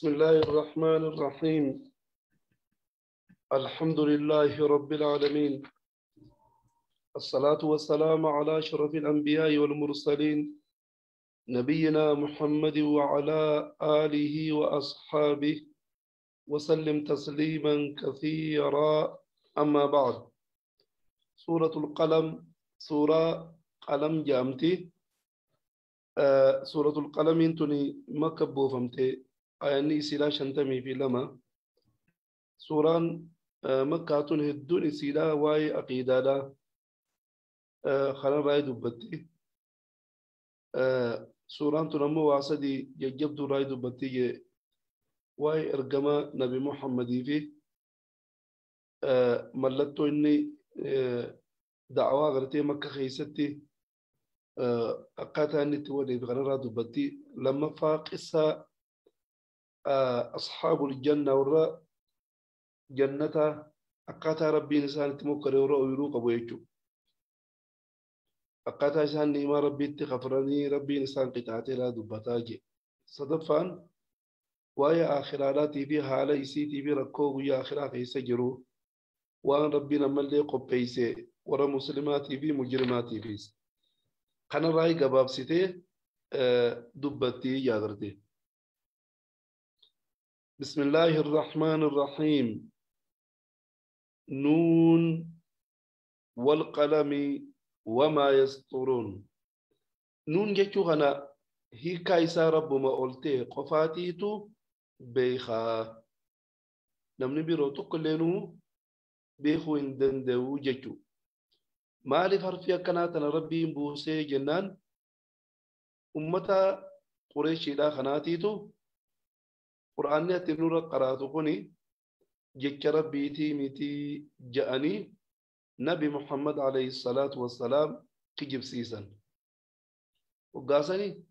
بسم الله الرحمن الرحيم. الحمد لله رب العالمين، الصلاة والسلام على أشرف الأنبياء والمرسلين، نبينا محمد وعلى آله وأصحابه وسلم تسليما كثيرا. أما بعد، سورة القلم، سورة قلم جامتي. سورة القلم انتني مكبو فمتي آياني سلا شنتمي في لما سوران مكة هدون سلا واي أقيدا لا خلال راي دبتي. سوران تنمو واسدي يجبدو راي دبتي واي إرقما نبي محمد في ملتو إني دعوة غرتي مكة خيستي أقاتا أني تولي بغنرا دبتي. لما فاقصة أصحاب الجنة ورا جنة أقاتا ربي نسان تمكر ورا ويروق أبو يجو أقاتا إسان نيما ربي تغفرني ربي نسان قطعتي لا دبتاجي صدفان ويا آخرالاتي في حالة إسيتي في ركوب ويا آخرا خيسجرو وأن ربي نملي قبيسي ورا مسلماتي في مجرماتي فيس كان رأي قباب سيتي دبتي يادرتي. بسم الله الرحمن الرحيم. نون والقلم وما يسطرون. نون جتشو غنا هي كايسا رب ما قلتي قفاتيتو بيخا نمني بيرو تقلنو بيخو اندندو جتشو مالي فرفيا كناتنا ربي بوسي جنان أمتا قريشي لا خناتيتو قرآن نور قراتو كوني جك ربي تيمتي جأني نبي محمد عليه الصلاة والسلام كجب سيسن وقاسني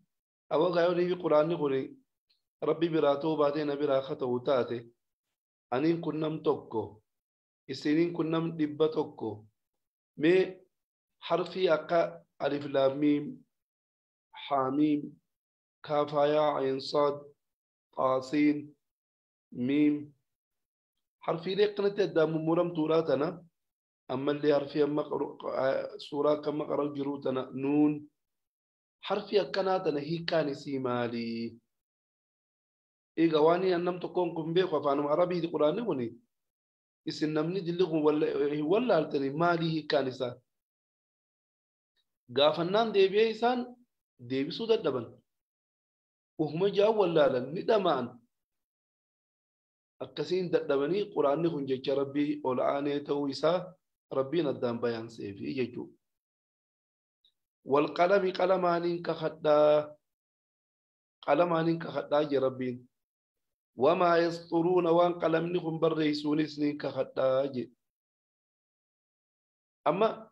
أبو قايوني في قرآن نقولي ربي براتو بعدين براخته وتاتي أنين كنم توكو إسنين كنم دبتوكو مي حرفي أقا ألف لام ميم حاميم كافايا عين صاد طاسين ميم حرفي لي قنت دام مرم توراتنا أما اللي حرفي أما سورة كما قرأ جروتنا نون حرفي أكناتنا هي كان سيمالي إيه قواني أنم تكون كم بيخوا فأنا عربي دي قرآن وني إسن نمني دلهم ولا التني مالي هي كان إسا قافنان ديبي إسان ديبي سودة دبن وهم جاء ولا لن ندمان أكسين دبني قرآن خن جك ربي أولعاني تويسا ربي ندام بيان سيفي يجو. والقلم قلمان كخدا قلمان كخدا ربين وما يسطرون وان قلم نخن بريسون سنين كخدا. أما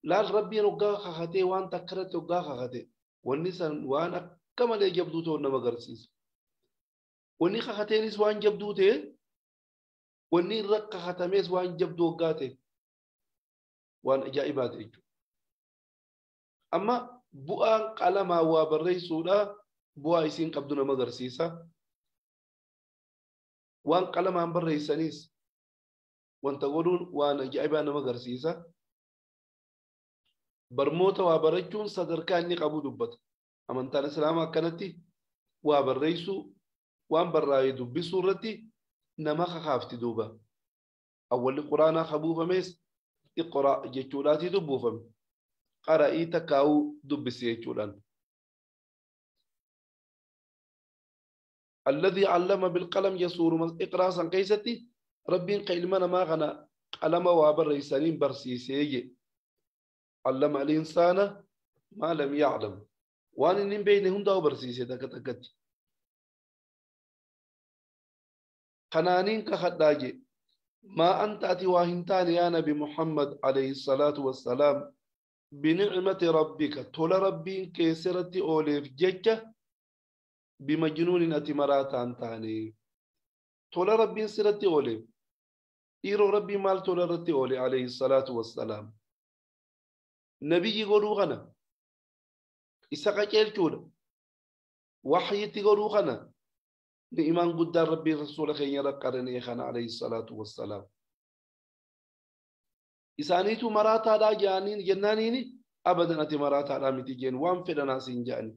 لا ربي نقا خخته وان تكرت نقا خخته والنسان وان كما لا جبدو تو نما غرسيس وني خختينيس وان جبدو تي وني رق ختميس وان جبدو غاتي وان اجائبات اجو. اما بؤان قلما وبريسودا بوا يسين قبدو نما غرسيسا وان قلما بريسانيس وان تقولون وان اجائبا نما غرسيسا برموتا وبرجون صدركاني قبو دبت أمانتان السلام كانتي وابريسو وان براي دبي سورتي نما خافتي دوبا أول القرآن خبوفا ميس اقرأ جتولاتي دبوفا قرأي تكاو دبسي جتولان. الذي علم بالقلم يسور اقرأ سنقيستي ربي قيل ما غنى قلم وابريسانين برسيسي علم الإنسان ما لم يعلم وان إن بينهم داو برسيسي تكتكت قنانين كخداجي ما أنت أتي واهنتان يا نبي محمد عليه الصلاة والسلام بنعمة ربك طول ربي كيسرتي أوليف ججة بمجنون أتي مراتان تاني طول ربي سرتي أوليف إيرو ربي مال طول رتي أولي عليه الصلاة والسلام نبي يقولوا غنى إساقا كيل وحي تقولوا غنى Ni'imaan guddaan Rabbiin rasuula keenya raqqaranii kana alayhi salaatu wassalaam. Isaaniitu maraataadhaa jedhaniin jennaaniini abadan ati maraataadhaa miti jeen waan fedhanaa siin jedhani.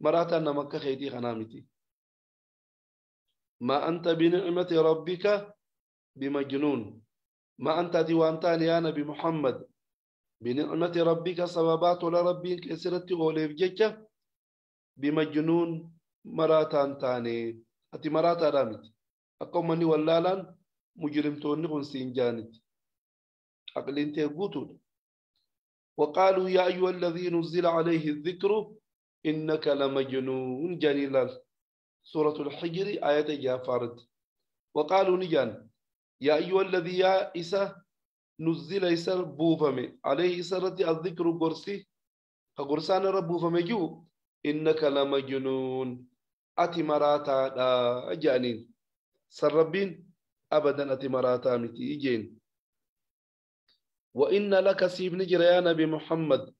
Maraataan nama akka keetii kanaa miti. ما أنت بنعمة ربك بمجنون. ما أنت وانتان يا نبي محمد بنعمة ربك سببات لربك كسرت أوليف جكة بمجنون مراتان تاني أتي مراتا رامت أقومني ولالا مجرمتوني غنسين جانت أقلين تيقوتون. وقالوا يا أيها الذي نزل عليه الذكر إنك لمجنون جليلا. سورة الحجر آية جافارت. وقالوا نجان يا أيها الذي يا إسا نزل إسا بوفمي عليه إسا الذكر قرسي فقرسان ربوفمي جو إنك لمجنون أتي مراتا لا جانين سربين أبدا أتي مراتا متي جين. وإن لك سيب نجر يا نبي محمد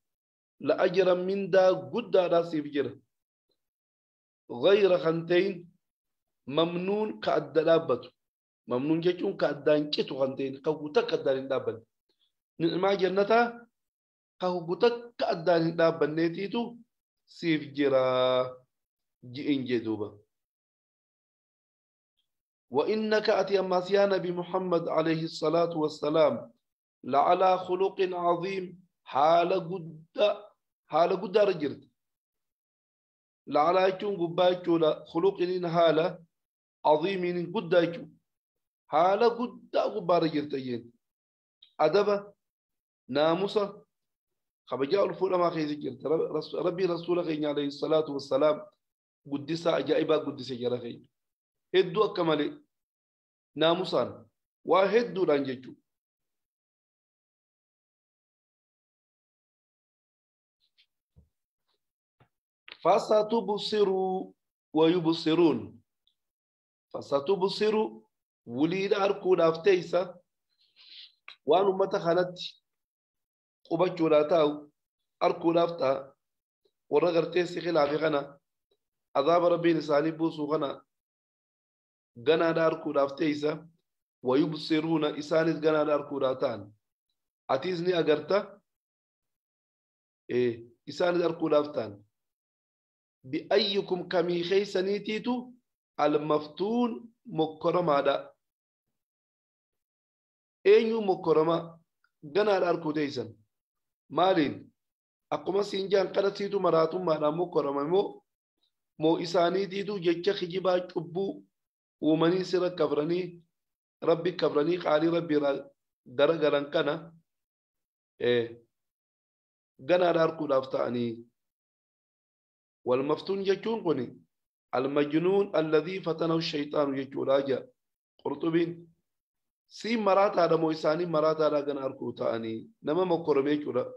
لأجرا من دا قد دا سيب جر غير خنتين ممنون كأدلابت ممنون جتون كأدان كتو خنتين كوتك كأدان دابن نعم جنتا كوتك كأدان دابن نتيتو سيف جرا جئن جدوبا. وإنك أتي أماس يا نبي محمد عليه الصلاة والسلام لعلى خلق عظيم حال قد حال قد رجلت لعلى يكون قبايتو خلق حالة عظيم قد حال قد قبا رجلتين أدبة ناموسة خبجاء الفول ما خيزي جرت ربي رسولك عليه الصلاة والسلام قدسة أجائبة قدسة جرخي هدو أكمل ناموسان وهدو لانجيتو. فستبصر ويبصرون. فستبصر وليد أركو لافتيسا وانو متخلت قبچو لاتاو أركو لافتا ورغرتيسي خلافي غنا عذاب ربي لساني بوسو غنا غنا داركو لافتيسا ويبصرون إسانيس غنا داركو لاتان أتيزني أغرتا إيه إسانيس أركو لافتان بأيكم كمي خيسنيتيتو المفتون مكرما دا أينو مكرما غنا داركو تيسن مالين أقوم سينجان قرسيتو مراتو مانا مكرما مو إسانيتيتو جتش خجبا چبو ومني سر كفرني ربي كفرني قالي ربي غرغرن كنا إيه غنا داركو لافتاني. والمفتون يجون قني المجنون الذي فتنه الشيطان يجون راجع قرطبين سي مرات هذا مويساني مرات هذا غن أركو تاني نما مكرمي جورا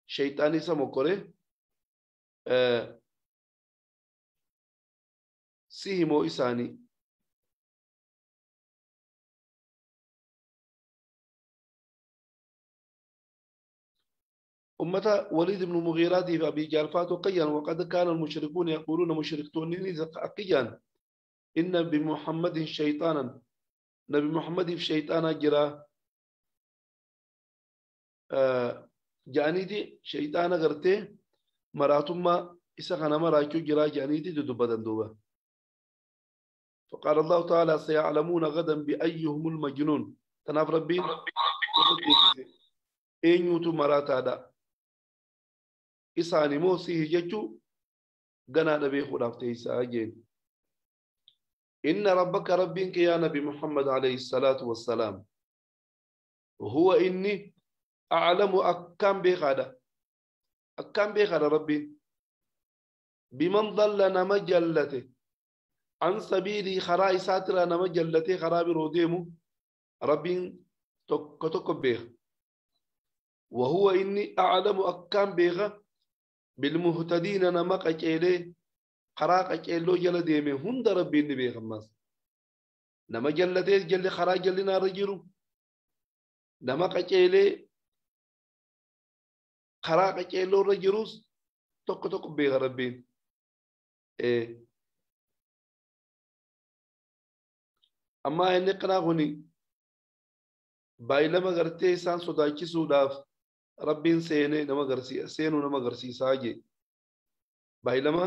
شيطاني سمكره سي مويساني أمة وليد بن مغيرة في أبي جالفات قيا. وقد كان المشركون يقولون مشركتون قيا إن بمحمد شيطانا نبي محمد في شيطانا جرا جانيتي شيطانا غرتي مراتما إسخنا مراكو جرا جانيتي ددبدن دوبا. فقال الله تعالى سيعلمون غدا بأيهم المجنون. تناف ربي أين مراتا دا إساني موسيه جتو غنا نبي خلاف تيسا جين. إن ربك ربك يا نبي محمد عليه الصلاة والسلام هو إني أعلم أكام بغدا أكام بغدا ربي بمن ضل نمجلته عن سبيلي خراي ساتر نمجلته خراب روديمو ربي تك بيغ. وهو إني أعلم أكام بيغ بالمهتدين نمق أجيلي خراق أجيلو جل ديمي هند ربي نبي خماس نما جلتي جل خراج جلنا رجلو نمق أجيلي خراق أجيلو رجلوس تك تك بيغ ربي إيه. Amma inni kanaa kuni baay'ilama gartee isaan sodaachisuudhaaf Rabbiin seenee nama garsiisa seenuu nama garsiisaa jee. Baay'ilama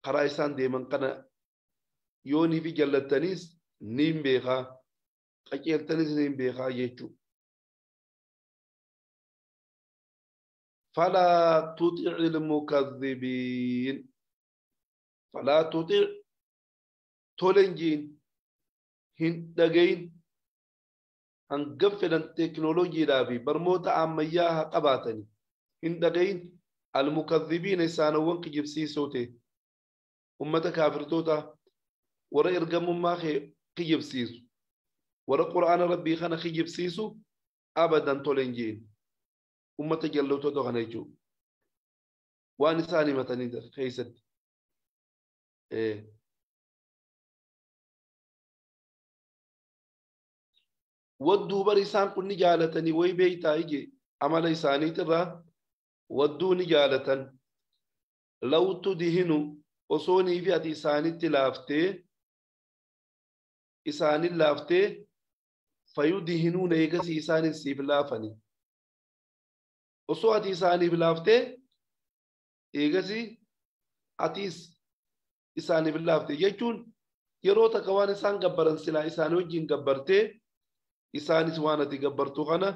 karaa isaan deeman kana yoo ni fi jallattaniis ni hin beekaa qajeeltanis ni hin beekaa jechuudha. فلا تطع المكذبين فلا تطع تولنجين هندقين هنقفل التكنولوجيا لابي برموتا عمياها قباتني هندقين المكذبين سانوان كجبسيسوتي أمتا كافرتوتا ورا إرقم ما خي كجبسيسو ورا قرآن ربي خنا خجبسيسو أبدا تولنجين أمتا جلوتو غنيجو وان ثاني متني خيست إيه ودوا بريسان كن جالتني وي بيتا يجي عمل إساني ترى ودوا نجالة لو تدهنوا وصوني في أتي إساني تلافتي إساني لافتي فيدهنون إيجاسي إساني سيف لافني osoo ati isaaniif laaftee eegasi atis isaaniif laafte jechuun yeroo takka waan isaan gabbaran silaa isaanii wajjin gabbartee isaanis waan ati gabbartu kana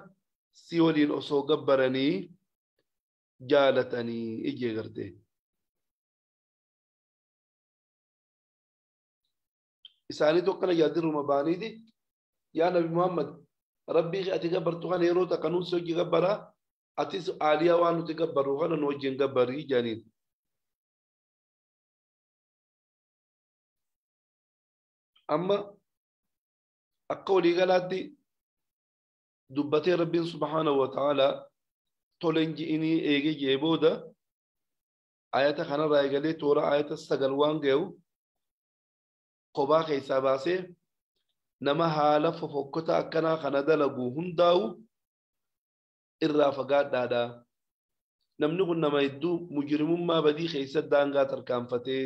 si waliin osoo gabbaranii jaalatanii ijee gartee. Isaanii tokkana yaadirruma baaniiti yaa Nabi Muhammad Rabbii ati gabbartu kana yeroo takka nuun si wajji gabbaraa atis aaliyaa waan nuti gabbarru kana nu wajjin gabbarii jedhaniin. Amma akka waliigalaatti dubbatee Rabbiin subhaanahu wa ta'aalaa toleen ji'inii eegee jee booda ayata kanarraa eegalee toora ayata 9 waan ga'u kophaa keessaa baasee nama haala fofokkota akkanaa kana dalagu hundaa'u irraa fagaadhaadha. Namni kun nama hedduu mujrimummaa badii keessa daangaa tarkaanfatee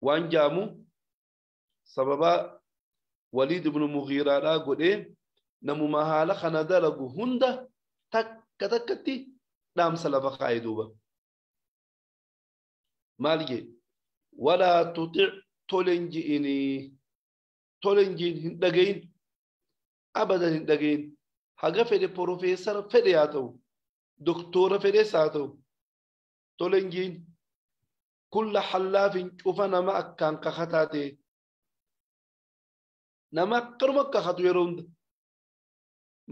waan jaamu sababa Waliid ibn Mughiiraadhaa godhee namuma haala kana dalagu hunda takka takkatti dhaamsa lafa kaa'e duuba. Maal jee? Walaa tutic toleen ji'inii toleen ji'in hin dhagayin abadan hin dhagayin. Haga fedhe profeesara fedhe haa ta'u doktora fedhes haa ta'u tolenjiin kulla hallaafin cufa nama akkaan kakataa ta'e nama akkanuma kakatu yeroo hunda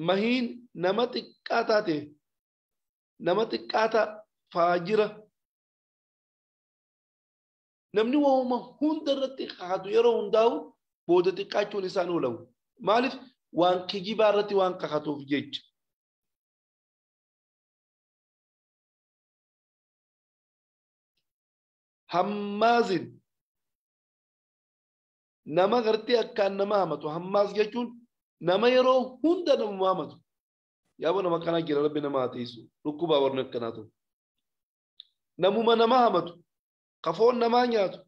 mahiin nama xiqqaataa ta'e nama xiqqaataa faajira namni waanuma hunda irratti kakatu yeroo hundaa'u booda xiqqaachuun isaan oolamu maaliif waan kijibaa irratti waan kakatuuf jecha. Hammaazin nama gartee akkaan nama hamatu hammaaz jechuun nama yeroo hunda nama hamatu yaaboo nama akkanaa jira Rabbi nama haa tiisu dhukkubaa warri akkanaa ta'u namuma nama hamatu ka foon namaa nyaatu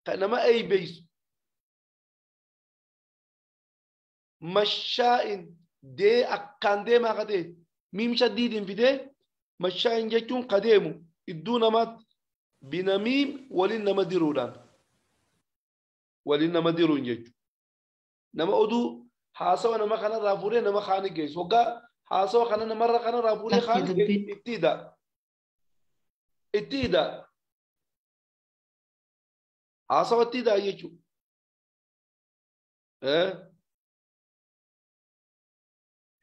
ka nama eeybeeysu mashaa'in dee akkaan deemaa ka ta'e miim shaddiitiin fidee mashaa'in jechuun ka deemu idduu namaatti binamiim waliin nama diruudhaan waliin nama diruun jechuudha. Nama oduu haasawa nama kanarraa fuudhee nama kaanii geessu hoggaa haasawa kana namarra kanarraa fuudhee kaanii geessu itti hidha. Itti hidha. Haasawa itti hidha jechuudha.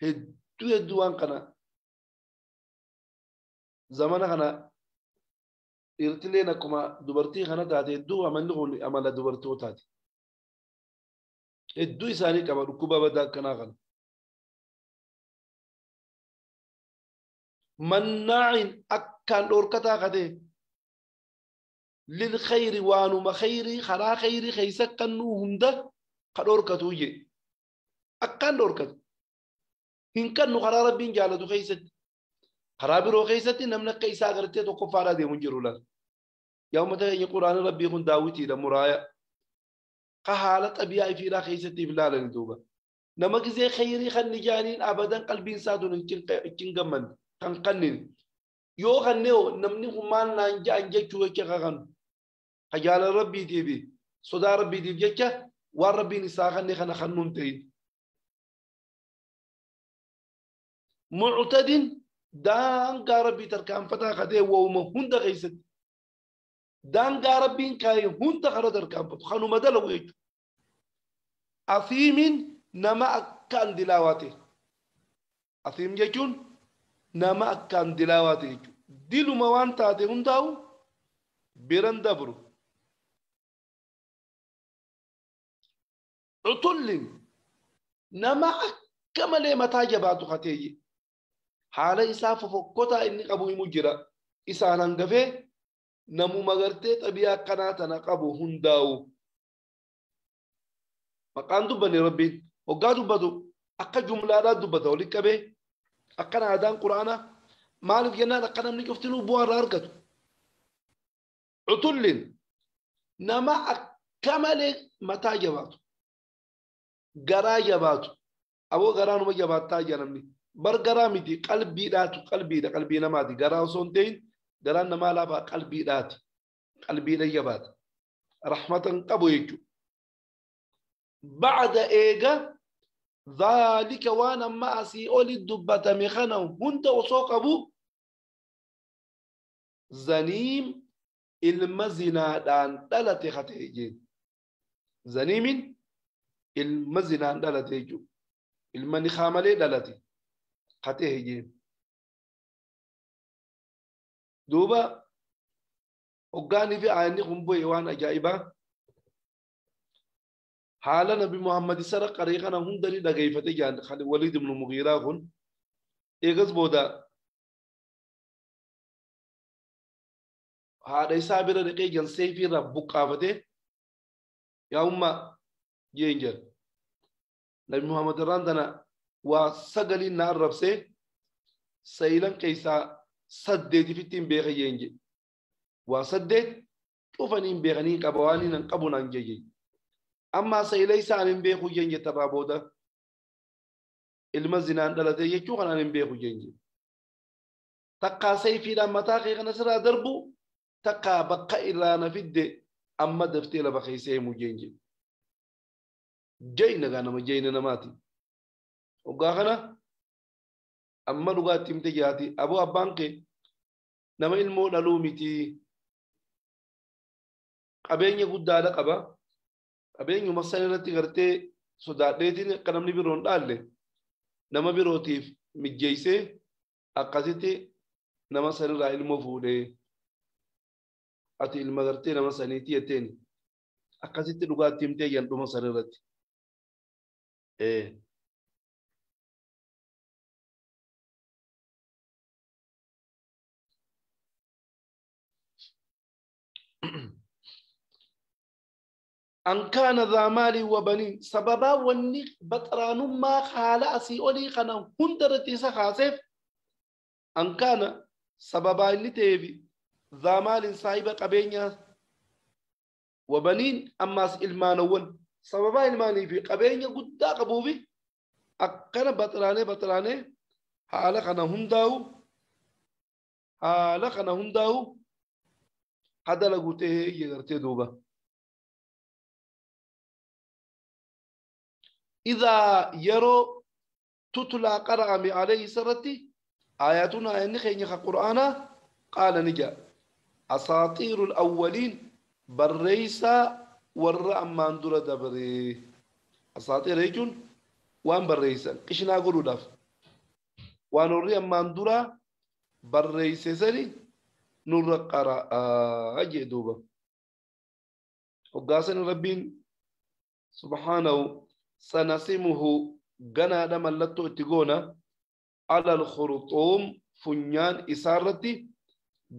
Hedduu hedduu waan kana zamana kana dhiirtileen akkuma dubartii kana taate hedduu amalli kun amala dubartootaati. Hedduu isaanii qaba dhukkuba badaa akkanaa kana. Mannaa'in akkaan dhoorkataa katee lil khayri waanuma khayrii karaa khayrii keessa kannuu hunda ka dhoorkatuu jee akkaan dhoorkatu. Hin kannu karaa Rabbiin jaalatu keessatti. Karaa biroo keessatti namni akka isaa agartee tokkoffaadhaa deemu hin jiru laal. Yaa uummata keenya Quraanni Rabbii kun daawwitiidha muraaya. Ka haala xabiyaa ifiidhaa keessatti if laalani duuba. Nama gizee khayrii kan nijaaniin abadan qalbiin isaa tun hin gammanne kan kannine. Yoo kannee namni kun maal naan ja'an jechuu jecha kakanu. Ka jaalala rabbiitiif sodaa rabbiitiif jecha waan rabbiin isaa kanne kana kannuun ta'in. Muctadin daangaa rabbii tarkaanfataa katee waa'uma hunda keessatti. Daangaa rabbiin kaa'e hunda kana tarkaanfatu kanuma dalagu jechuudha. Asiimiin nama akkaan dilaawaa ta'e. Asiim jechuun nama akkaan dilaawaa ta'e jechuudha. Diluma waan taate hundaa'u biran dabru. Utullin nama akka malee mataa jabaatu kateeyye. Haala isaa fofokkotaa inni qabu himu jira. Isaan hangafee namuma gartee xabiyaa akkanaa tana qabu hundaa'u. Maqaan dubbanne rabbiin hoggaa dubbatu akka jumlaadhaan dubbata walitti qabee akkana aadaan quraanaa maaliif jennaan akka namni cuftinuu bu'aa irraa argatu. Utullin nama akka malee mataa jabaatu garaa jabaatu aboo garaanuma jabaattaa jira namni bar garaa miti qalbiidhaatu qalbiidha qalbii namaati garaa osoo hin ta'in garaan namaa laafaa qalbiidhaati qalbiidha jabaata rahmatan qabu jechuudha. Bacda eega dhaalika waan amma asii oli dubbatame kana hunda osoo qabu zaniim ilma zinaadhaan dhalate katee jeen. Zaniimin ilma zinaan dhalate jechuudha. Ilma nikaa malee dhalate katee jeen. Duuba hoggaanii fi aayanni kun bu'e waan ajaa'ibaa haala nabi Muhammad sara qaree kana hunda ni dhageeffate jaan Waliid ibn Mughiiraa kun eegas booda haadha isaa bira dhaqee jan seefii irraa buqqaafatee yaa umma jeen jedha. Nabi Muhammad irraan tana waa sagaliin na arrabsee sayilan keessaa saddeetifittiin beeka jeen jedhe. Waa saddeet cufaniin beekanii qaba waan hin qabu naan jedhe. Amma sayila isaa ani hin beeku jeen jette irraa booda ilma zinaan dhalate jechuu kanaan hin beeku jeen jedhe. Takkaa sayfiidhaan mataa kee kana sirraa darbu takkaa bakka irraa na fidde amma daftee lafa keessee himu jeen jedhe. Jayna gaa nama jayna namaati. Hoggaa kana amma dhugaatti himte jaati aboo abbaan kee nama ilmoo dhaluu miti qabeenya guddaadha qaba. Qabeenyuma san irratti gartee sodaadheetiin akka namni biroon dhaalle nama birootiif mijjeessee akkasitti nama sanirraa ilmoo fuudhee ati ilma gartee nama saniiti jetteen akkasitti dhugaatti himtee jan dhuma san irratti. أن كان ذا مال وبنين سببا وني بطران ما خال أسي أولي خنا هندرتي سخاسف أن كان سببا نتيبي ذا مال صاحب قبينيا وبنين أما إلمانون سببا إلماني في قبينيا قد قبوبي أكنا بطراني بطراني حالا خنا هنداو حالا خنا هنداو هذا لقوته يغرتي دوبا إذا يرو تتلى قرأ عليه سرتي آياتنا أن قرآن قال نجا أساطير الأولين بريسا ور أمان در دبري أساطير يجون وان بريسا إيش نقول داف وان أمان در بريسا سري نور قرأ أجدوبا وقاسن ربين سبحانه سنسمه غنا دملتو اتغونا على الخرطوم فنيان إسارتي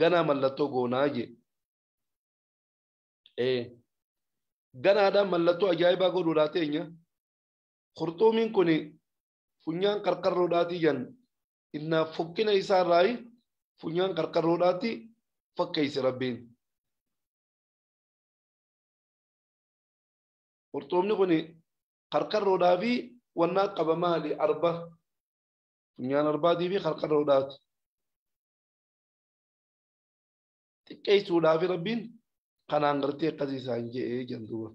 غنا ملتو غونا جي إيه غنا دملتو أجايبا غودو داتينيا خرطومين كوني فنيان قرقرو داتي جن إن فكنا إساراي فنيان قرقرو داتي فكيس ربين Hortoomni kun qarqarroodhaa fi wannaa qaba maali arba. Funyaan arbaatii fi qarqarroodhaati. Xiqqeessuudhaa fi Rabbiin kanaan gartee akkasii isaan je'ee jedhan.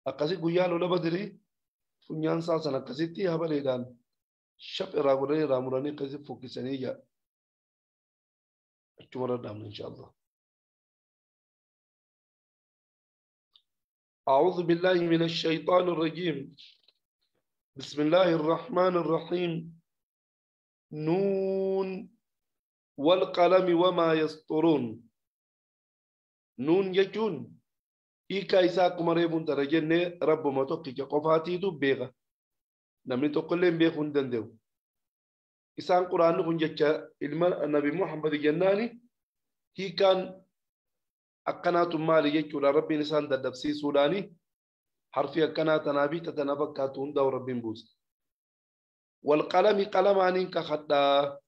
Akkasii guyyaa lola Badrii funyaan isaa sana akkasitti habaleedhaan shaf irraa godhanii irraa muranii akkasii fokkisanii jira. Achuma irra dhaabna inshaallah. أعوذ بالله من الشيطان الرجيم. بسم الله الرحمن الرحيم. نون والقلم وما يسطرون. نون يجون إيكا إساء كمريبون ترجنة رب ما توقي قفاتي دو بيغا نمني تقولين بيغون دندو إسان قرآن نكون جتشا إلما النبي محمد جناني هي كان أقنات مالي يجو لربي نسان ددبسي سوداني حرفي أقنات نابي تتنبكاتون دو ربي بوز. والقلم قلمانين كخدا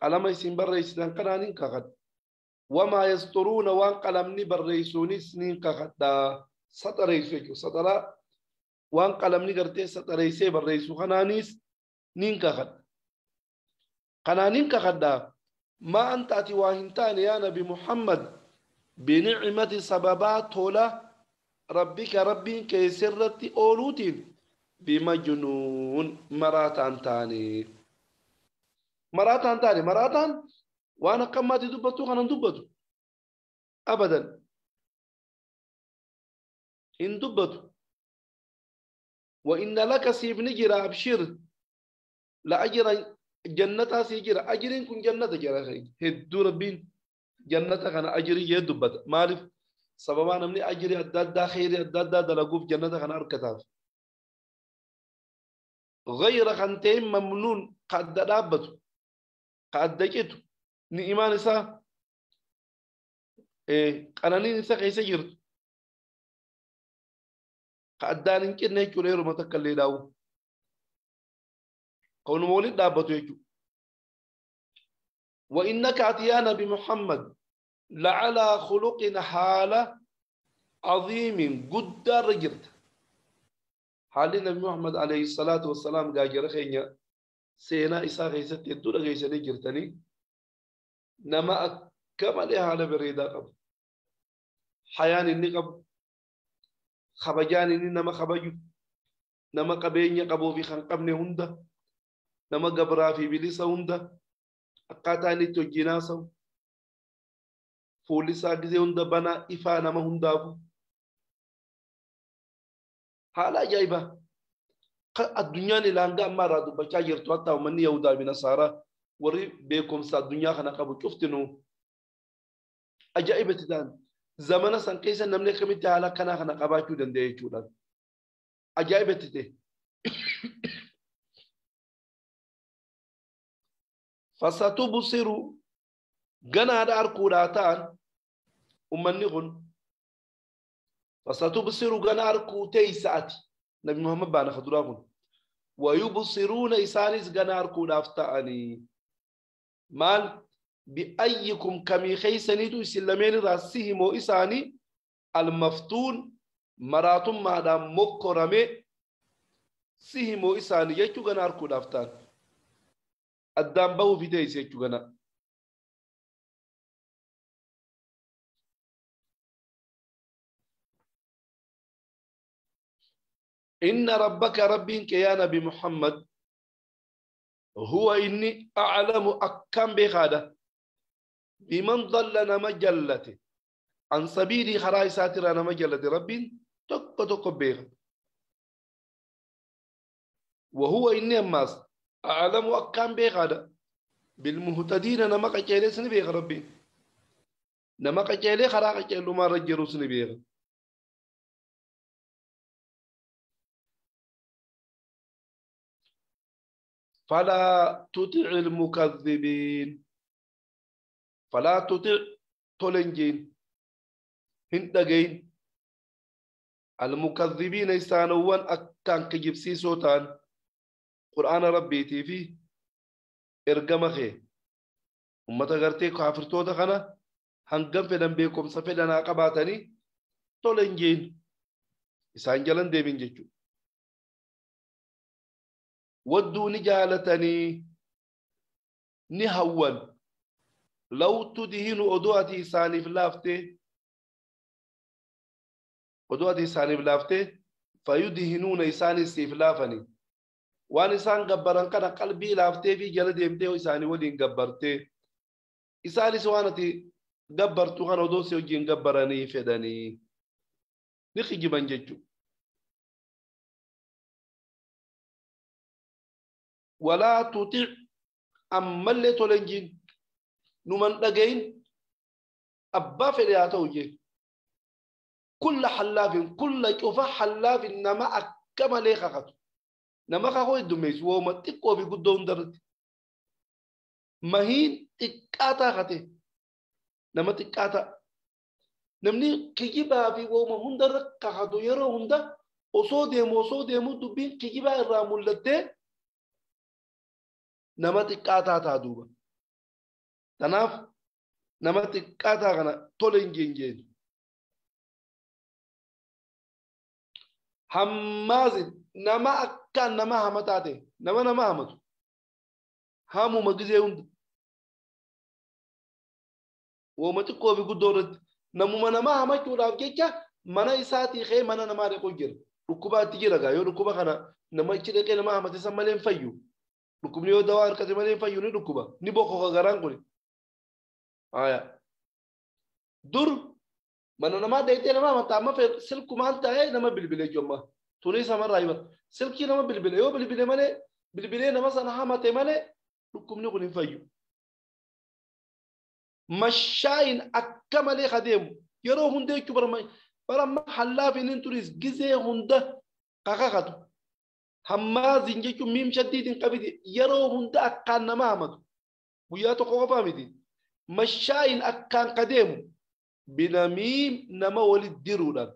قلم يسين بريسان قنانين كخد وما يسطرون وان قلمني بريسوني سنين كخدا سطريسو سطرا وان قلمني قرتي سطريسي بريسو خنانيس نين كخد قنانين كخدا. ما أنت أتي واهنتان يا نبي محمد بنعمة سببات تولا ربك ربي كيسرت أولوتين بمجنون مراتان تاني مراتان تاني مراتان وأنا كما تدبتو أنا دبتو أبدا إن دبتو. وإن لك سيف نجر أبشر لأجر جنة سيجر أجرين كن جنة جرى هدو ربين جنة كان أجري يدبت مالف سببا نمني أجري أدادا خيري أدادا دلقوف جنة كان أركتاف غير خنتين ممنون قد دابتو قد دجتو نإيمان إسا قنانين إسا كيسا جرت قد دانين كنا يكوليرو متكالي داو قول مولد دابتو يجو. وإنك أتيا نبي محمد لعلى خلق حالة عظيم قد رجرت. حال النبي محمد عليه الصلاة والسلام قاجر خينيا سينا إسا غيست يدور غيسني جرتني نما أكمل حالة بريدة قبل حيان النقب خبجان نما خبجو نما قبين يقبو في خنقبني هندا نما قبرا في بلسا هندا أقاتاني توجيناسو فولسا غزي هندا بنا إفا نما هندافو حالا جايبة الدنيا نلانغا مرة دبكا جرتو حتى ومن يهودا بنصارى وري بكم سا الدنيا خنا قبو شفتنو أجائبة تدان زمان سان كيسا نمني خميتي على كنا خنا قباكو دندي چودان أجائبة تده. فستبصر غنا دار كوداتان أمني غن فستبصر غنا أركوتي ساعتي نبي محمد بانا خدراغن ويبصرون إسانيس غنا أركودافتاني مال بأيكم كمي خيسنيتو سلمين راسهم وإساني المفتون مراتم مادام مكرمي سهم وإساني يجو غنا أركودافتان الدام بو في ديس يجو غنا. إن ربك ربك يا نبي محمد هو إني أعلم أكم بخادة بمن ضل نمجلته عن سبيلي خراي ساتر نمجلة ربي تك تك بيغ وهو إني أماس أعلم أكم بخادة بالمهتدين نمك جالسني بيغ ربي نمك جالي خراك جالو ما رجلسني بيغ. فلا تطع المكذبين فلا تطع تولنجين هندقين المكذبين يسانوان أكان كجبسي سوتان قرآن ربي تيفي إرقمخي أمتا غرتي كافرتو دخنا Hangam fedhan beekumsa fedhan haa qabaatanii tole hin jeen. Isaan jalan deemin jechuudha. Wadduu ni jaalatanii ni hawwan. Law tudhinu odoo ati isaaniif laaftee odoo ati isaaniif laaftee fayudhinuuna isaanis siif laafanii. Waan isaan gabbaran kana qalbii laaftee fi jala deemtee isaanii waliin gabbartee isaanis waan ati gabbartu kana odoo si wajjin gabbaranii fedhanii ni kijiban jechuudha. Walaa tuti' ammallee tole hin jiin numan dhagayin abbaa fedhe haa ta'u jee. Kulla hallaafin kulla cufa hallaafin nama akka malee kakatu. Nama kakuu heddummeessu wooma xiqqoo fi guddoo hundarratti. Mahiin xiqqaataa kate nama xiqqaataa. Namni kijibaa fi wooma hundarra kakatu yeroo hunda osoo deemu dubbiin kijibaa irraa mul'attee nama xiqqaataa ta'a duuba. Kanaaf nama xiqqaataa kana tole hin jeen. Hammaazin nama akkaan nama hamataa ta'e nama hamatu hamuma gizee hunda wooma xiqqoo fi guddoo irratti namuma nama hamachuudhaaf jecha mana isaatii ka'ee mana namaa dhaquu jira. Dhukkubaatti jira gaa yoo dhukkuba kana nama ichi dhaqee nama hamate san malee hin fayyu. Dhukkubni yoo dawaa harkate malee hin fayyu ni dhukkuba ni bokoka garaan kuni. Dur mana namaa dhaqee nama hamata amma silkumaan taa'ee nama bilbilee jiru amma. Tuni samarraa hima. Silkii nama bilbile yoo bilbile malee bilbilee nama sana hamate malee dhukkubni kun hin fayyu. Mashaayin akka malee adeemu yeroo hunda jechuu bara hallaafin hin turis gizee hunda kakakatu. Hammaazin jechuun miim shaddiitiin qabiti yeroo hunda akkaan nama hamatu. Guyyaa tokko qofaa miti. Mashaayin akkaan kadeemu binamiim nama walit diruudhaan.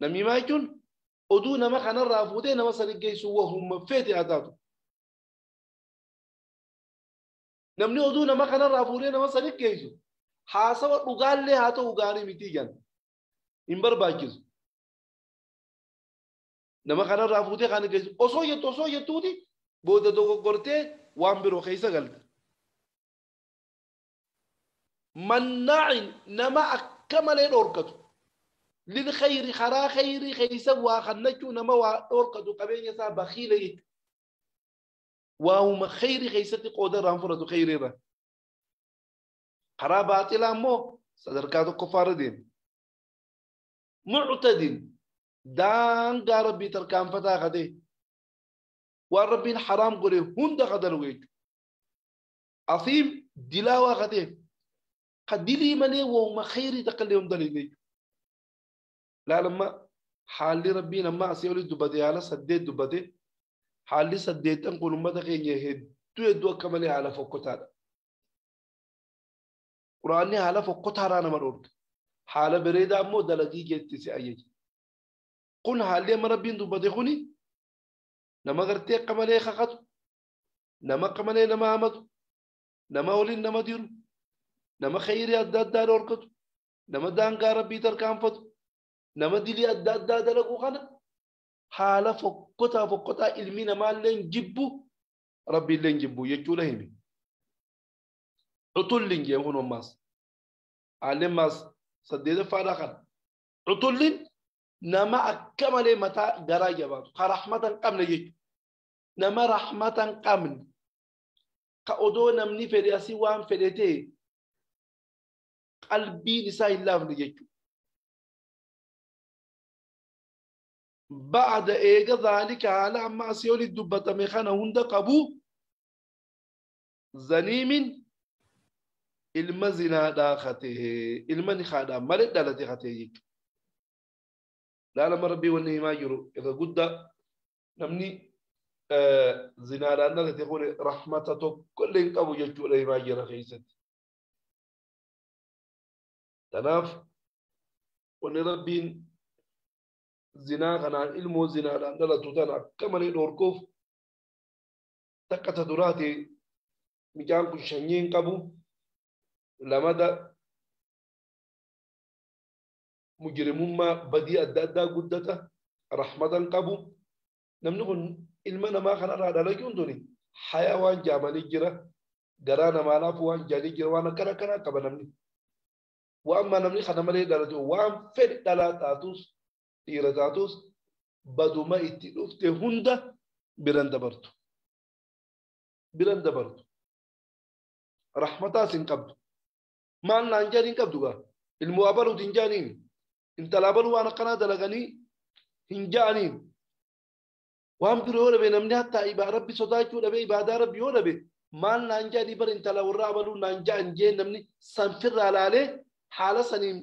Namiimaa jechuun oduu nama kanarraa fuutee nama sani geessu wahuma feete haa taatu. Namni oduu nama kanarraa fuutee nama sani geessu haasawa dhugaallee haa ta'u gaarii miti jan hin barbaachisu. Nama kanarraa fuutee kan geessu osoo jettuuti booda dogoggortee waan biroo keessa galta. Mannaa'in nama akka malee dhorkatu. للخير خرا خيري خيسا وخنجو نما وأوركدو قبين يسا بخيلة يجو وهم خيري خيسا تقودر رانفرتو خيري را خرا باطلا مو صدركاتو كفار دين معتدين دان ربي تركان فتا غدي والربي الحرام قولي هند غدلو يجو أثيم دلاوة غدي قد دلي ملي وهم خيري تقليهم دليل يجو لا لما حالي ربي لما أسيولي دبتي على سديت دبتي حالي سديت أنقول ما تخيني هدو يدو كمالي على فوقتها قرآني على فوقتها رانا مرورك حالة بريدة أمو دلقي جيتي سأيجي قل حالي ما ربي دبتي خوني نما غرتي كمالي خخطو نما كمالي نما عمدو نما أولين نما ديرو نما خيري أداد دار أوركتو نما دانقا ربي تركان فتو nama dilii adda addaa dalagu kana haala fokkotaa ilmi namaallee hin jibbu rabbiillee hin jibbu jechuudha himi. Utullin jeen kun ammaas haalli ammaas saddeetaffaadha kana. Utullin nama akka malee mataa garaa jabaatu ka rahmata hin qabne jechuudha. Nama rahmata hin qabne ka odoo namni fedhe asii waan fedhe ta'e qalbiin isaa hin laafne jechuudha. بعد إيجا ذلك على أما سيولي الدبة مخانا هند قبو زنيم المزنا داخته المنخادا ملد دالتي خته لا لما ربي وني ما يرو إذا قد نمني زنا دانا تقول رحمته كل قبو يجو ما يرى خيست تناف وني ربي زنا kanaan ilmoo zinaadhaan dhalatu tana akka malee dhorkuuf takka ta duraati mucaan kun sanyii hin qabu lamada Mujrimummaa badii adda addaa guddata. Rahmatan qabu. Namni kun ilma namaa kanarraa dhalachuun tuni haya waan jaamanii jira. Garaa namaa laafu waan jaanii jira. Waan akkana akkanaa qaba namni. Waan amma namni kana malee dhalatu waan fedhe dhalaa taatus dhiira taatus baduma itti dhufte hunda biran dabartu. Biran dabartu. Rahmataas hin qabdu. Maal naan jaaniin qabdu gaa? Ilmoo abaluuti hin jaaniin. Intala abaluu waan akkanaa dalaganii hin jaaniin. Waan biroo yoo dhabe namni hattaa rabbi sodaachuu dhabe ibaadaa rabbi yoo dhabe maal naan jaanii bara intala warra abaluu naan jaan jee namni sanfirraa laalee haala saniin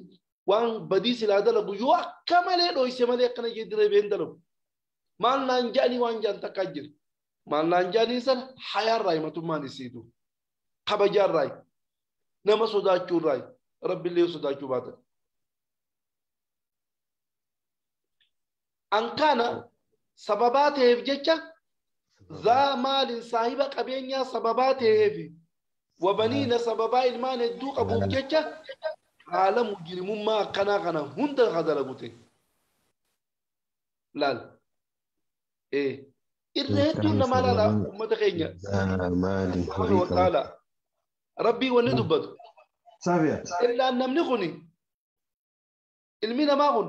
waan badii silaa dalagu yoo akka malee dhoyse malee akkana jee dirree been dalagu. Maal naan jaanii waan jaan takkaa jira. Maal naan jaanii sana hayaarraa himatummaan isiitu. Kabajaarraa nama sodaachuurraa rabbillee sodaachuu baatan. An kana sababaa ta'eef jecha zaa maalin saahiba qabeenyaa sababaa ta'eef wabaniina sababaa ilmaan hedduu qabuuf jecha haala mujrimummaa akkanaa kana hunda ka dalagu ta'e. Laal. Irra hedduun namaa laala uummata keenya. Subhaanahu wa ta'ala. Rabbii wanni dubbatu. Illaan namni kuni ilmi namaa kun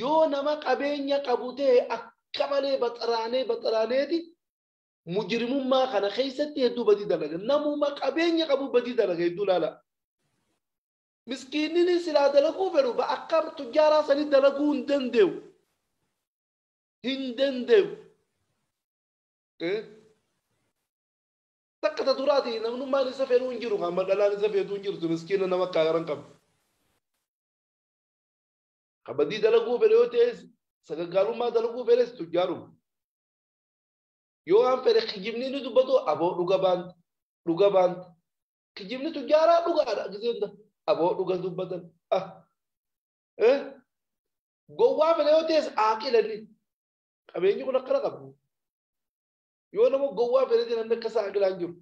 yoo nama qabeenya qabu ta'e akka malee baxaraanee baxaraaneeti mujrimummaa kana keessatti hedduu badii dalaga. Namuma qabeenya qabu badii dalaga hedduu laala. Miskiinni silaa dalaguu fedhu akka tujjaaraa sanii dalaguu hin danda'u. Hin danda'u. Takka ta duraati namnummaan isa fedhuu hin jiru kan dhalaan isa fedhuu hin jirtu miskiina nama kaagaran qabu. Kabadii dalaguu fedhe yoo ta'es sagaggaalummaa dalaguu fedhes tujjaaruma. Yoo waan fedhe kijibni ni dubbatu aboo dhuga baanta dhuga baanta. Kijibni tujjaaraa dhugaadha giseen aboo dhuga dubbatan. Gowwaa fedhe yoo ta'es aaqilanni qabeenyi kun akkana qabu. Yoo nama gowwaa fedhe namni akka isaa aqilaan jiru.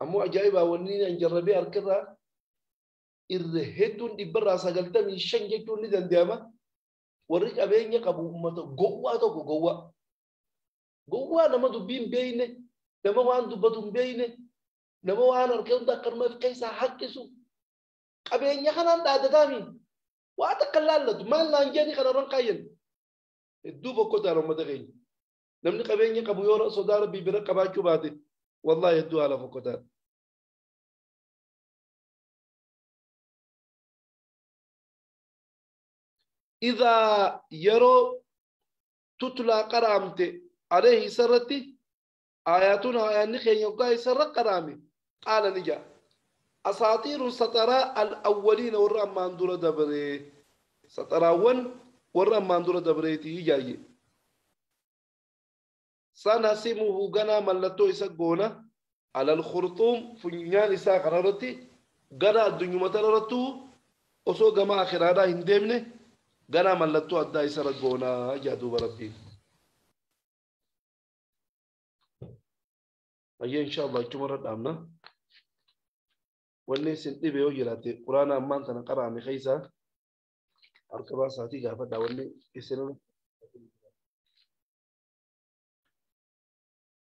Ammoo ajaa'ibaa wanni an jarrabee harkarraa irra hedduun 195 jechuun ni danda'ama. Warri qabeenya qabu uummata gowwaa tokko gowwaa. Gowwaa nama dubbii hin beekne, nama waan dubbatu hin beekne, nama waan harka hunda akkanuma of keessaa haqqisu. Qabeenya kanaan dhaadataami. Waa takka laallatu maal naan jedhanii kana irraan kaayyan. Hedduu fokkotaan uummata keenya. Namni qabeenya qabu yoo sodaa rabbii bira qabaachuu baate wallaahi hedduu haala fokkotaan. إذا يرو تتلى قرامت عليه سرتي آياتنا آيان خين يقع سر قرامي قال نجا أساطير سطراء الأولين والرمان دور دبري سطراون والرمان دور دبريتي جاي سنسمه غنا ملتو يسقونا على الخرطوم فنيان إسا قرارتي غنا الدنيا متررتو وسو جما آخرانا هندمني غنا ملتو أدى يسرقونا جادو ربي. أيه إن شاء الله كمرة دامنا والناس اللي بيوجرات قرآن أمان تنقرأ مخيسة أركبها ساتي قافة والناس يسلم.